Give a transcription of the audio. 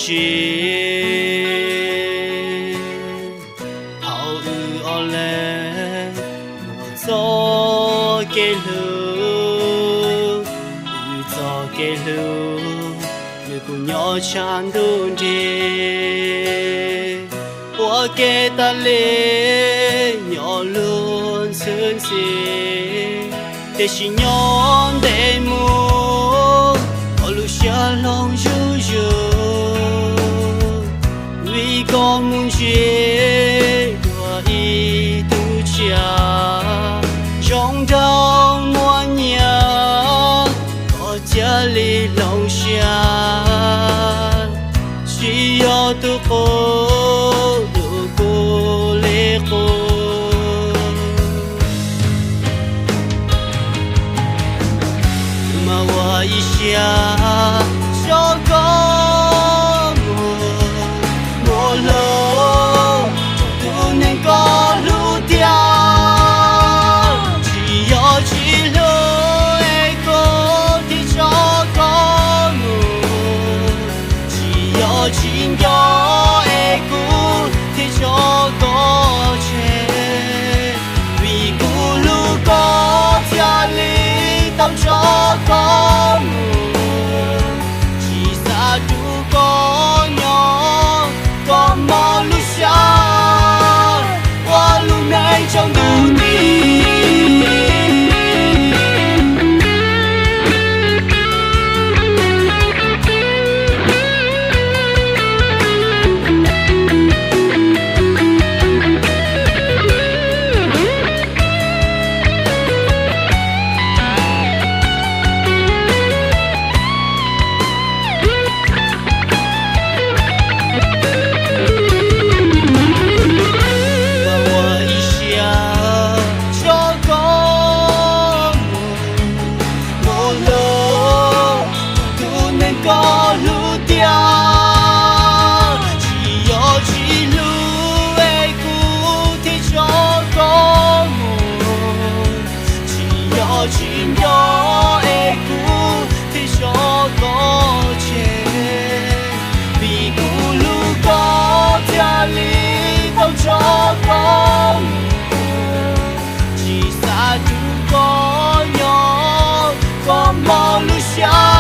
ntsis. Thaum wb ob leeg muaj txoj kev hlub, wb txoj kev hlub nws kuj nyob tshav ntuj nrig. Ua ke tas li nyob luag ntxhi ntxhi, tiam sis nyob ntev mus koj lub siab hloov zuj zus. Vim koj mus ntsib dua ib tug tsiaj zoo nraug muaj nyiaj, koj cia li hloov siab, tsis yog tus qub, tus qub li qub. Kuv mas ua ib siab tso koj mus, mus hlo rau tus neeg koj hlub tiag. Tsis yog tsis hlub es kuv thiaj tso koj mus, tsis yog tsis nco es kuv thiaj tso koj tseg. Vim kuv hlub koj thiaj li tau tso koj mus, tsis xav rub koj nyob, koj mob lub siab ua lub neej tsaus ntuj nti. Mas ua ib siab tso koj mus, mus hlo rau tus neeg koj hlub tiag. Tsis yog tsis hlub es kuv thiaj tso koj mus, tsis yog tsis nco es kuv thiaj tso koj tseg. Vim kuv hlub koj thiaj li tau tso koj mus, tsis xav rub koj nyob, koj mob lub siab